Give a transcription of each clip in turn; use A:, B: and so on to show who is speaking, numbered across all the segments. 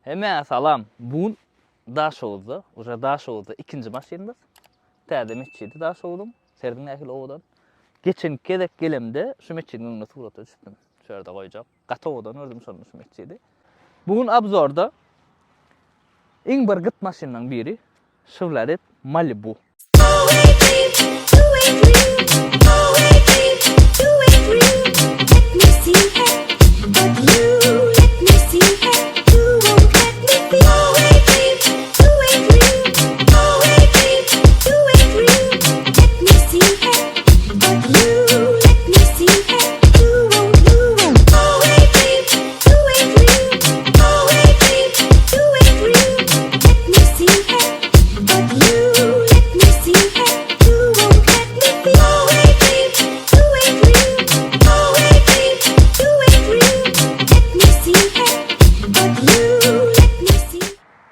A: Hemmäňe salam. Bu gün Daşoguzda, uje Daşoguzda ikinji maşynymyz. Täze metjidi Daşoguzyň. Serediň nähili owadan. Geçenki gezek gelemde şu metjidiň öňünde surata düşüpdim. Şu ýerde goýjak. Gaty owadan gördüm şonda şu metjidi. Bu gün obzorda iň bir gyt maşynlaryň biri Chevrolet Malibu.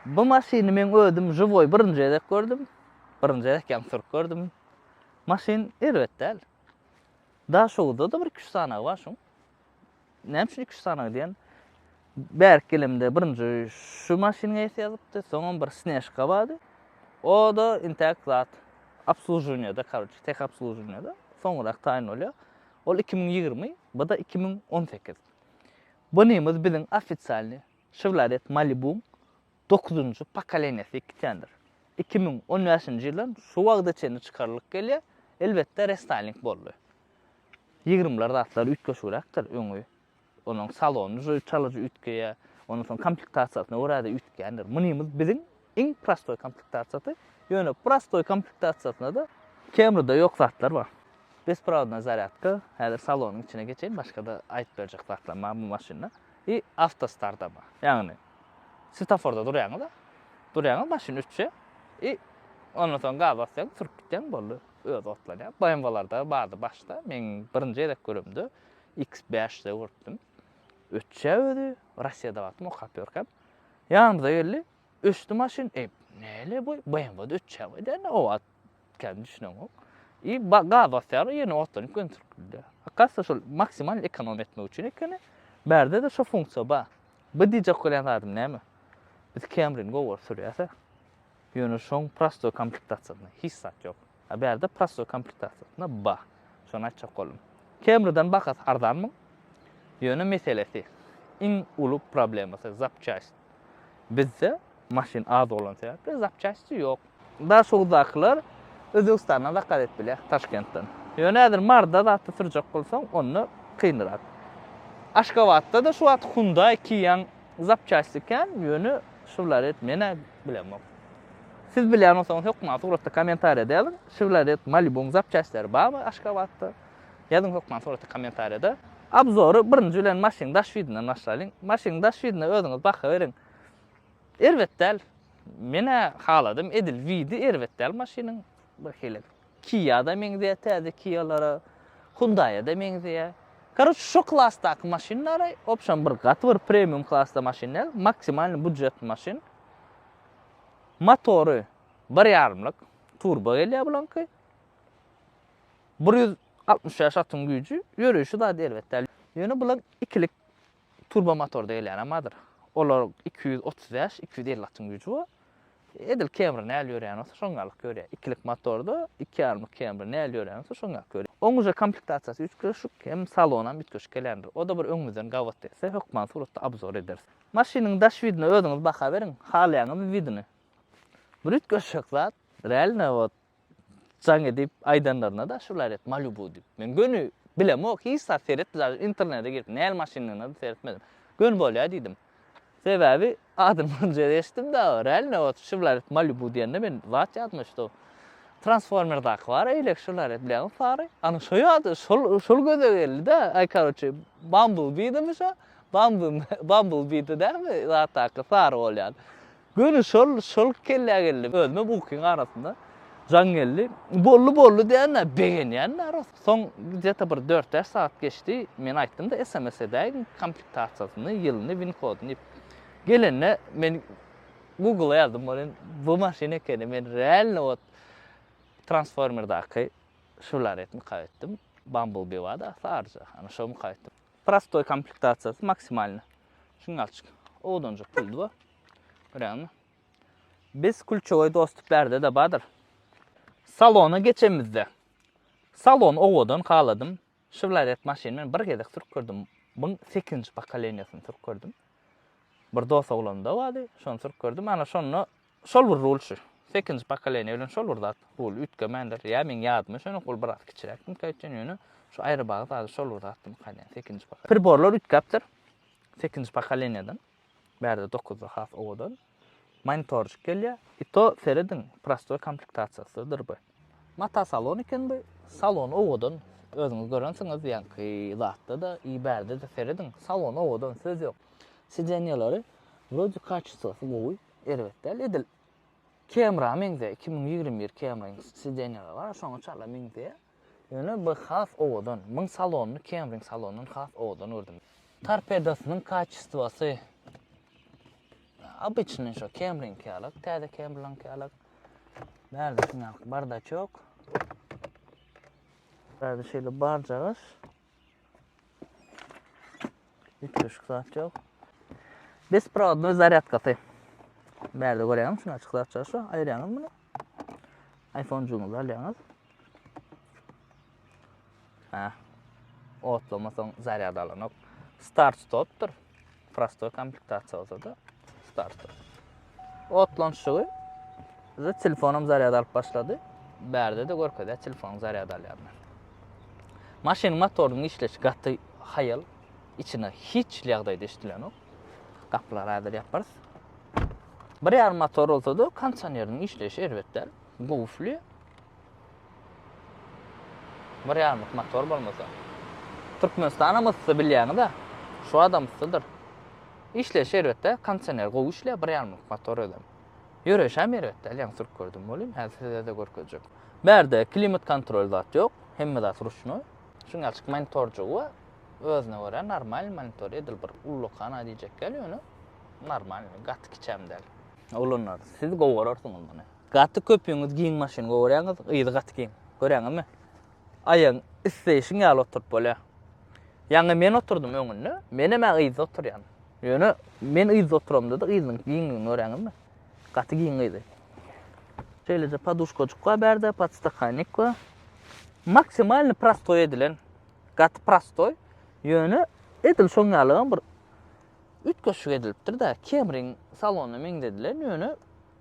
A: Bu maşyny men özüm žiwoý birinji gezek gördüm. Birinji gezek ýaňy sürüp gördüm. Maşyn erbet däl. Daşoguzda-da bir iki-üç sanagy bar şuň. Näme üçin iki-üç sanagy diýen? Bärik gelemde birinji şu maşynyň eýesi ýazypdy, soňam bir Snežka bardy. O-da intäk zat obsluženiýada, karoçe, tehobsluženiýada soňrak taýyn bolýar. Ol 2020, bu-da 2018. Bunymyz biziň ofisialnyý Chevrolet Malibu-nyň dokuzynjy pokoleniýasy gitýändir. 2015-nji ýyldan şu wagta çenli çykarylyp gelýär. Elbetde restaýling boldy. Ýigrimler zatlar üýtgeşigräkdir öňi. Onuň salony şu çalaja üýtgeýär. Ondan soň komplektasiýasyna görä-de üýtgändir. Munymyz biziň iň prostoý komplektasiýasy. Ýöne prostoý komplektasiýasynda-da Camry-da ýok zatlar bar. Besprawodnoý zarýadka. Häzir salonyň içine geçeýin, başga-da aýdyp berjek zatlarym bar bu maşynda. I awtostart-a bar. Ýagny swetoforda durýaňyz-a, durýaňyz maşyn öçýär. I ondan soň gaz basýaň, sürüp gitýäň, boldy. Özi otlanýar. BMW-larda bardy başda. Men birinji gezek göremde X5-de görüpdim. Öçýär özi. Russiýada wagtym okap ýörkäm. Ýanymyza geldi. Öçdi maşyn. Eý, näle bu? BMW-da öçýär we däne o wagt kän düşünemok. I gaz basýar, ýene otlanyp göni sürüp gidýär. Akasy şol maksimal ekonom etmek üçin ekeni. Bärde-de şo funksiýa bar. Bu diýjek bolýan zadym näme? Biz Camry-ni gowy sürýäs-ä. Ýöne şoň prostoý komplektasiýasynda hiç zat ýok. A bärde prostoý komplektasiýasynda bar. Şony aýtjak boldum. Camry-dan bahasy arzan muň. Ýöne meselesi, iň uly problemasy zapçast. Bizde maşyn az bolany sebäpli zapçasti ýok. Daşoguzdakylar Özbegistandan zakaz edip bilýär, Taşkentden. Ýöne häzir Maryda zatda sürjek bolsaň, onda kynrak. Aşgabatda-da şu wagt Hyundai, Kia-nyň Zapçasti kän ýöne Chevrolet menä bilemok. Siz bilýän bolsaňyz hökman suratda kommentariýada ýazyň. Chevrolet Malibuň zapçastleri barmy Aşgabatda? Ýazyň hökman suratda kommentariýada. Obzory birinji bilen maşynyň daş widinden başlalyň. Maşynyň daş widine özüňiz baha beriň. Erbet däl. Menä haladym edil widi erbet däl maşynyň. Bir hili Kia-da meňzeýär täze Kia-lara, Hyundai-a-da meňzeýär. Karoç şo klasdaky maşynlary, obşem bir gaty bir premium klasda maşyn däl, maksimalny budjetny maşyn. Motory bir ýarymlyk, turbo gelýär bulaňky. 165 atyň güýji, ýöreýşi zady erbet däl. Ýöne bulaň ikilik turbo motorda gelýänem bardyr. Olar 235, 250 atyň güýji bar. Edil Camry näl ýörýän bolsa şoň ýalyk ýörýär. Ikilik motorda iki ýarymlyk Camry näl ýörýän bolsa şoň ýalyk ýörýär. Oň uje komplektasiýasy üýtgeşik hem salonam üýtgeşik gelýändir. O-da bir öňümizden gabat gelse hökman suratda obzor ederis. Maşynyň daş widine özüňiz baha beriň. Halaýaňyzmy widini? Bir üýtgeşik zat. Realno wot jaň edip aýdanlarynda-da şular et Malibu diýip. Men göni bilemok hiç zat seretmedim internete girip näl maşyndygyna-da seretmedim. Göni bolýar diýdim. Sebäbi adyny birinji gezek eşitdim-de, realno wot Chevrolet Malibu diýende men zat ýadyma düşdi. Transformerdaky bar eýleki Chevrolet bilýäňmi sary? Ana şo ýady, şol şol göze geldi-de. Aý karoçe Bumblebee-dimi şo? Bumblebee-di dälmi zatdaky sary bolýan. Göni şol şol kellä geldi. Özümem ukyň arasynda jaň geldi. Boldy boldy diýende begenýän ros. Soň gde-to bir dört-bäş sagat geçdi. Men aýtdym-da sms edäýiň komplektasiýasyny, ýylyny, win kodyny diýip. Gelende men Google-a ýazdym welin bu maşyn ekeni. Men realno wot transformerdaky Chevrolet mykap etdim. Bumblebee bar-da saryja. Ana şo mykap etdim. Prostoý komplektasiýasy maksimalny. Şuňňalçyk owadanjyk puldy bar. Görýäňmi? Biz kulçewoý dostup bärde-de bardyr. Salona geçemizde. Salon owadan haladym. Chevrolet maşyny men bir gezek sürüp gördüm. Buň sekizinji pokoleniýasyny sürüp gördüm. Bir dos oglanymda bardy, şony sürüp gördüm. Ana şonda şol bir rul şu. Sekizinji pokoleniýa bilen şol bir zat. Rul üýtgemändir. Ýa meň ýadyma düşenok, ol biraz kiçiräkdimkä öýtýän, ýöne şu aýrybagy zady şol bir zatdymyka diýýän. Sekizinji pokoleniýa. Priborlar üýtgäpdir. Sekizinji pokoleniýadan. Bärde dokuzda has owadan. Monitorjyk gelýär. I to serediň, prostoý komplektasiýasydyr bu. Mata salon eken bu. Salon owadan. Özüňiz görensiňiz ýaňky zatda-da, i bärde-de serediň. Salon owadan, söz ýok. Sidenýalary wrode kaçestwasy gowy, erbet däl. Edil Camry-a meňzeýär. 2021 Camry-nyň sidenýalary bar, şoňa çala meňzeýär. Ýöne bu has owadan. Muň salonyny Camry-nyň salonyndan has owadan gördüm. Torpedosynyň kaçestwasy obyçnyý şo Camry-nyňky ýaly, täze Camry-nyňky ýaly. Bärde şuňa bardaçok. Bärde şeýle barjagaş. Üýtgeşik zat ýok. Besprovодной zarýadkasy. Bärde görýäňiz, şuny açyk zatça şu. Aýyrýaňyz muny. iPhone-jugyňyzy alýaňyz. Ha. Otlamasaň zarýad alanok. Start stopdyr. Prostoý komplektasiýa bolsa-da start stop. Otlanyşygy bize telefonam zarýad alyp başlady. Bärde-de görkezýär telefonyň zarýad alýanyny. Maşynyň motorynyň işleşi gaty haýal. Içine hiç hili ýagdaýda eşidilenok. Gapylary häzir ýaparys. Bir ýarym motor bolsa-da kondisioneriniň işleýşi erbet däl. Gowy üfleýär. Bir ýarymlyk motor bolmasa. Türkmenistanam yssy bilýäňiz-ä. Şu adam yssydyr. Işleýşi erbet däl, kondisioner gowy işleýär, bir ýarymlyk motor özem. Ýöreýşem erbet däl, ýaňy sürüp gördüm welin, häzir size-de görkezjek. Bärde klimat kontrol zat ýok, hemme zat ruşnoý. Şuň ýalyjyk monitorjygy bar. Özüne görä normal monitor, edil bir ullakan-a diýjek däl, ýöne normal, gaty kiçem däl. Oglanlar, siz gowy görersiňiz muny. Gaty köpüňiz giň maşyn gowy görýäňiz, yzy gaty giň. Görýäňizmi? Aýagyň isleýşiň ýaly oturyp bolýar. Ýaňy men oturdym öňünde, menem-ä yzda oturýan. Ýöne men yzda oturamda-da yzynyň giňligini görýäňizmi? Gaty giň yzy. Şeýleje poduşkajyk bar bärde, podstakannik bar. Maksimalny prostoý edilen. Gaty prostoý. Ýöne edil şoň ýalygam bir üýtgeşik edilipdir-de. Camry-iň salonyna meňzedilen, ýöne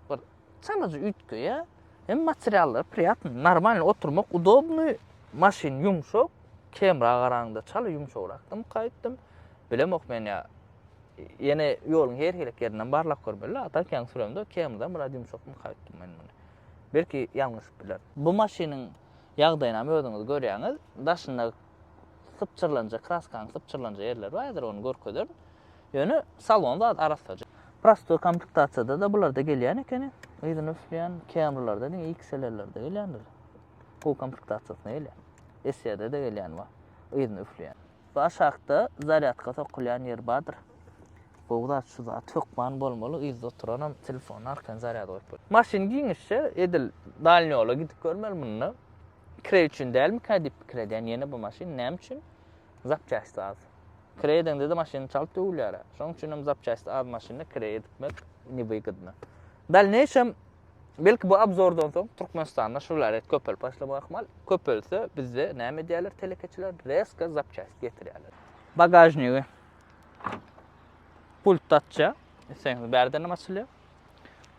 A: bir çalaja üýtgeýär. Hem materiallary priýatnyý, normalny oturmak udobnyý, maşyn ýumşak, Camry-a garaňda çala ýumşagrakdymyka aýtdym. Bilemok men ýa ýene ýoluň her hili ýerinden barlap görmeli, a tak ýaňy süremde Camry-dan biraz ýumşakmyka aýtdym men muny. Belki ýalňyşyp bilerin. Bu maşynyň ýagdaýynam özüňiz görýäňiz. Daşynda sypjyrlanja, kraskanyň sypjyrlanja ýerleri bar, häzir ony görkezerin. Ýöne salon zat arassaja. Prostoý komplektasiýada-da bularda gelýän ekeni. Yzyny üfleýän Camry-larda diňe XLR-lerde gelýändir. Gowy komplektasiýasyna gelýär. SE-de-de gelýän bar. Yzyny üfleýän. Bu aşakda zarýadka sokulýan ýeri bardyr. Gowy zat şu zat hökman bolmaly. Yzda oturanam telefonyny arkaýyn zarýada goýup bolýar. Maşyn giňişje, edil dalny ýola gidip görmeli munda. Kireý üçin dälmikä diýip pikir edýän ýene bu maşyn. Näme üçin? Zapçasty az. Kireý edeňde-de maşyn çalt döwülýär. Şonuň üçin hem zapçasty az maşyny kireý etmek newygodno. Dalneýşem belki bu obzordan soň Türkmenistanda şular et köpelip başlamagy ahmal. Köpelse bizde näme edýärler telekeçiler? Rezko zapçast getirýärler. Bagažnigi pult açýar. Isleseňiz bärden hem açylýar.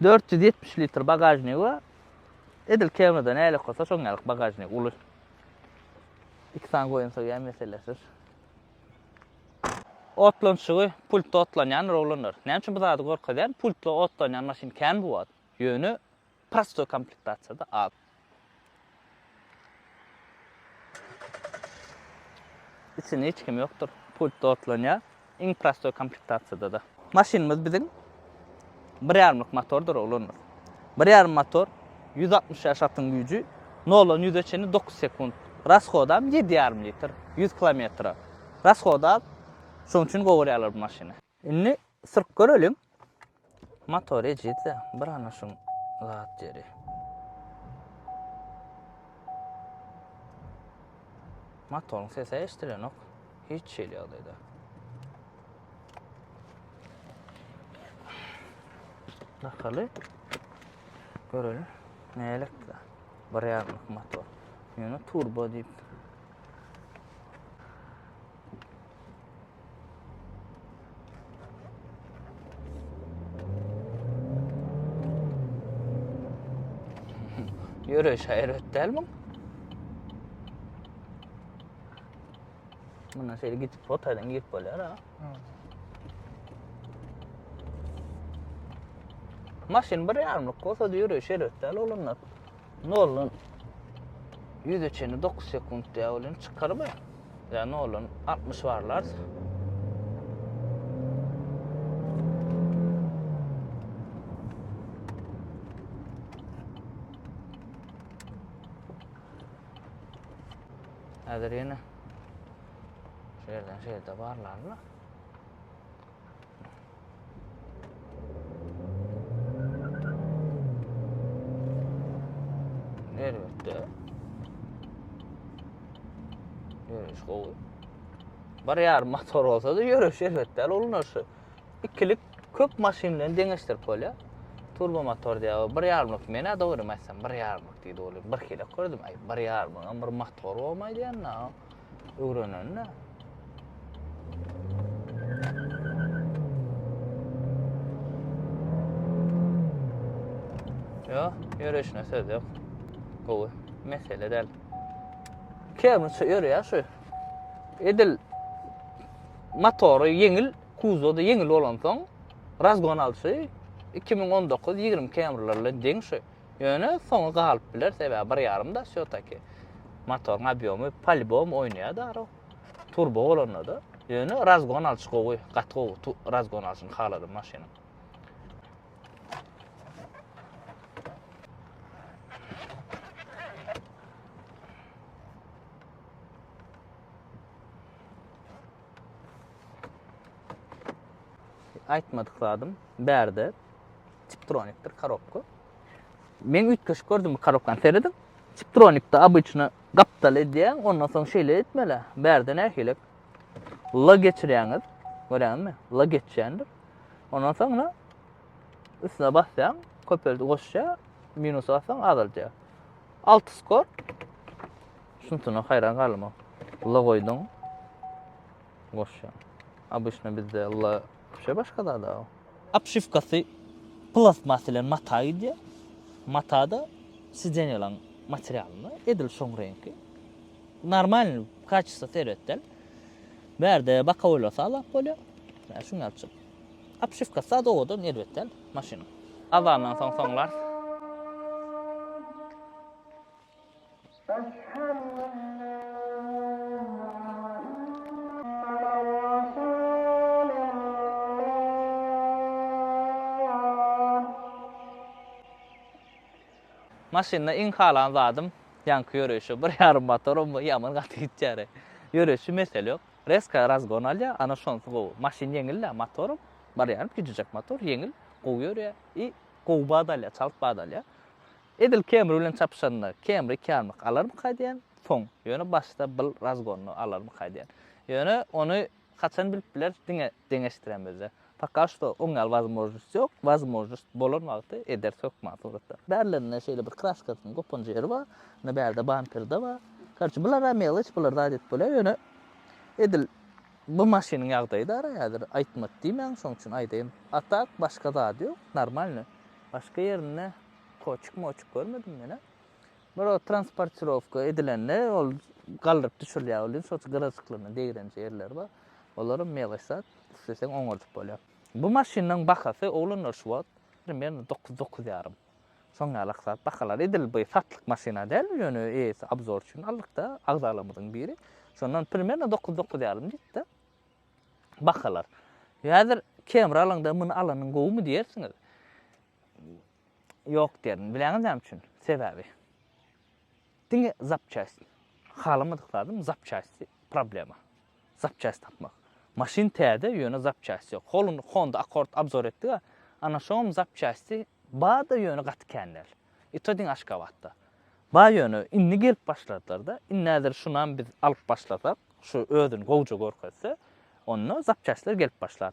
A: 470 litr bagažnigi bar. Edil Camry'da nälik bolsa şoň ýaly bagažnik uly. Iki sany goýun sygýan meselesiz. Otlanyşygy pultda otlanýandyr oglanlar. Näme üçin bu zady görkezýän? Pultda otlanýan maşyn kän bu wagt. Ýöne prostoý komplektasiýada az. Içinde hiç kim ýokdur. Pultda otlanýar. Iň prostoý komplektasiýada-da. Maşynymyz biziň bir ýarymlyk motordyr oglanlar. Bir ýarym motor, 165 atyň güýji, noldan ýüze çenli 9 sekunt. Rashodam ýedi ýarym litr, 100 kilometre. Rashody az, şonuň üçin gowy görýärler bu maşyny. Indi sürüp göreliň. Motor ejiz-de, bir ana şuň zat ýeri. Motoryň sesi eşidilenok. Hiç hili ýagdaýda. Dakaly. Görelim. Nälik-de. Bir ýarymlyk motor. Ýöne turbo diýip. Ýöreýşi erbet däl muň. Mundan şeýle gidip otaýdan girip bolýar ha. Maşyn bir ýarymlyk bolsa da ýöreýşi erbet däl oglanlar. Noldan ýüze çenli 9 sekunt diýä welin çykar bu. Ýa noldan 60 barlar. Häzir ýene şu ýerden şeýle barlarmy? Elbetde. Ýöreýiş gowy. Bir ýarym motor bolsa-da ýöreýiş erbet däl onuň şu. Ikilik köp maşyn bilen deňeşdirip bolýar. Turbo motor diýýär. Bir ýarymlyk men-ä dogrymy aýtsam bir ýarymlyk diýdi ol. Bir hile gördüm. Aý bir ýarymlyk bir motor bolmaý diýen-dä. Öwrenende. Ýok, ýöreýşine söz ýok. Gowy, mesele däl. Kemçe ýöreýär şu. Edil motory ýeňil, kuzowy ýeňil bolansoň, razgon alşy 2019 20 Camry'lar bilen deň şu. Ýöne soňy galyp biler, sebäbi bir ýarym da wsýo-taki. Motoryň obýomy polibom oýnaýar da, turbo bolanda-da. Ýöne razgon alşy gowy, gaty gowy razgon alşyny haladym maşynyň. Aýtmadyk zadym bärde Tiptronikdir korobka. Men üýtgeşik gördüm bu korobkany serediň. Tiptronikde obyçny gapdal edýäň, ondan soň şeýle etmeli. Bärde nähili? L geçirýäňiz. Görýäňizmi? L geçýändir. Ondan soňra üstüne basýaň, köpeldi goşýar, minusa bassaň azaldýar. 6 skor. Şunsyna haýran galdym. L goýduň. Goşýaň. Obyçny bizde L şe başga zada. Obşiwkasy plastmas bilen mata gidýär. Mata-da sidenýalaň materialynda, edil şoň reňki. Normalny kaçestwasy erbet däl. Bärde bokowoýlar sazlap bolýar. Şuň ýalyçyk. Obşiwkasy zat owadan, erbet däl maşynyň. Azandan soň soňlarys. Maşynda iň halan zadym ýaňky ýöreýşi. Bir ýarym motor onda ýaman gaty gitýär. Ýöreýşi mesele ýok. Rezka razgon alýar, ana şonsy gowy. Maşyn ýeňil-dä, motoram bir ýarym kiçijek motor, ýeňil, gowy ýörýär i gowy bat alýar, çalt bat alýar. Edil Camry bilen çapyşanda Camry ikiýarymlyk alarmyka diýýän, soň, ýöne başda bil razgonny alarmyka diýýän. Ýöne ony haçan bilip bileris diňe deňeşdiremizde. Poka şto oň ýaly wazmožnost ýok, wazmožnost bolan wagty ederis hökman suratda. Bärlerinde şeýle bir kraskasynyň gopanja ýeri bar, ine bärde bamperde bar. Korçe bular-a meloç, bular zat edip bolýar, ýöne edil bu maşynyň ýagdaýy dara häzir aýtmady diýmäň, şoň üçin aýdaýyn. A tak başga zady ýok, normalny. Başga ýerinde Koçuk-moçuk görmedim men-ä. Bir o transportirowka edilende ol galdyryp düşürilýär welin şo gyrajyklaryna degrenje ýerleri bar. Olaram meloç zat, isleseň oňardyp bolýar. Bu maşynyň bahasy oglanlar şu wagt primerno dokuz, dokuz ýarym. Şoň ýalak zat bahalar. Edil bu satlyk maşyna däl, ýöne eýesi obzor üçin aldyk-da, agzalarymyzyň biri. Şondan primerno dokuz, dokuz ýarym diýdi-de. Bahalar. Häzir Camry alaňda muny alanyň gowumy diýersiňiz. Ýok diýerin. Bilýäňiz näme üçin? Sebäbi diňe zapçast. Halamadyk zadym zapçasti problema. Zapçast tapmak. Maşyn täze, ýöne zapçast ýok. Hol Honda Accord obzor etdik-a. Ana şoňam zapçasti bar-da ýöne gaty kän däl. I to diňe Aşgabatda. Bar ýöne indi gelip başladylar-da. Indi häzir şunam biz alyp başlasak, şu özüni gowja görkezse, onda zapçastlar gelip başlar.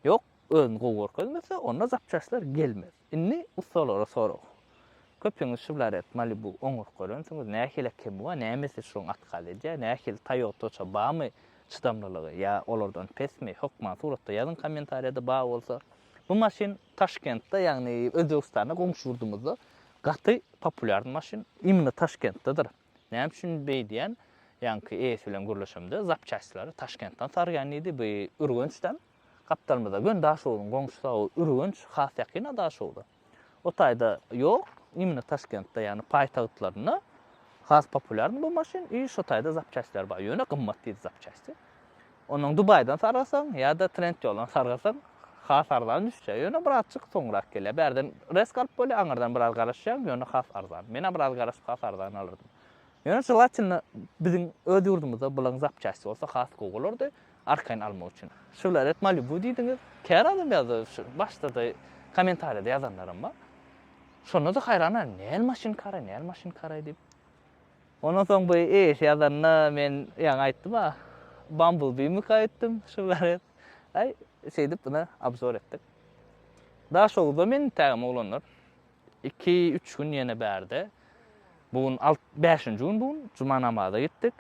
A: Ýok. özüni gowy görkezmese, onda zapçastlar gelmez. Indi ussalara sorag. Köpüňiz Chevrolet Malibu oňaryp görensiňiz, nähili kemi bar, nämesi şoň otkaz edýär, nähili Toyota-ça barmy çydamlylygy ýa olardan pesmi, hökman suratda ýazyň kommentariýada bar bolsa. Bu maşyn Taşkentde, ýagny Özbegistanda goňşy ýurdumyzda gaty populýarny maşyn, imенно Taşkentdedir. Näme üçin beýdýän, ýaňky eýesi bilen gürleşemde zapçastlary Taşkentden sarýan diýdi, bu Ürgençden. Gapdalymyzda göni Daşoguzyň goňşusy o Ürgenç has ýakyn-a Daşoguza. O taýda ýok, imенно Taşkentde, ýagny paýtagtlarynda has populýarny bu maşyn i şo taýda zapçastlar bar. Ýöne gymmat diýdi zapçasty. Onnoň Dubaýdan sargasaň ýa-da Trendyoldan sargasaň has arzan düşýär. Ýöne birazjyk soňrak gelýär. Bärden resk alyp bolýar, aňyrdan biraz garaşýaň, ýöne has arzan. Men-ä biraz garaşyp has arzan alardym. Ýöne želatelno biziň öz ýurdumyzda bulaň zapçasty bolsa has gowy bolardy, arkaýyn almak üçin. Chevrolet Malibu diýdiňiz, kär adam ýazdy, şu başda-da kommentariýada ýazanlaram bar. Şonda-da haýran galdym, näl maşyn karaý, näl maşyn karaý diýip. Ondan soň bu eýesi ýazanda men ýaňy aýtdym-a, Bumblebee-mika aýtdym, Chevrolet. Aý, şeýdip ine obzor etdik. Daşoguzda men intägem oglanlar. Iki, üç gün ýene bärde. Bu gün alt, bäşinji gün bu gün. Juma namaza gitdik.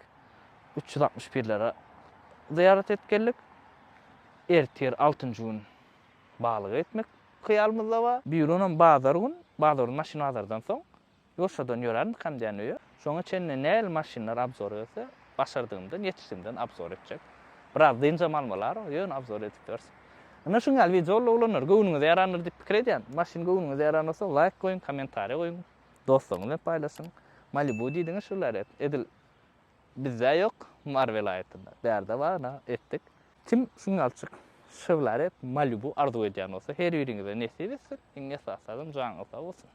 A: 360 pirlere zyýarat edip geldik. Ertir altynjy gün balyga gitmek hyýalymyzda bar. Birigünem bazar gün, bazar gün maşyn bazardan soň Ýoşadan ýörärmikam diýen öýe. Şoňa çenli näl maşynlar obzor gelse, başardygymdan, ýetişdigimden obzor etjek. Biraz dynjam almaly-ar, ýöne obzor edip ýörüs. Ine şuň ýaly wideo boldy oglanlar, göwnüňize ýarandyr diýip pikir edýän. Maşyn göwnüňize ýaran bolsa laýk goýuň, kommentariýa goýuň, dostlaryňyz bilen paýlaşyň. Malibu diýdiňiz şular edil bizde ýok, Mary welaýatynda. Bärde bar, ine etdik. Kim şuň ýalyçyk Chevrolet Malibu arzuw edýän bolsa her biriňize nesip etsin, iň esasy zadam janyňyz sag bolsun.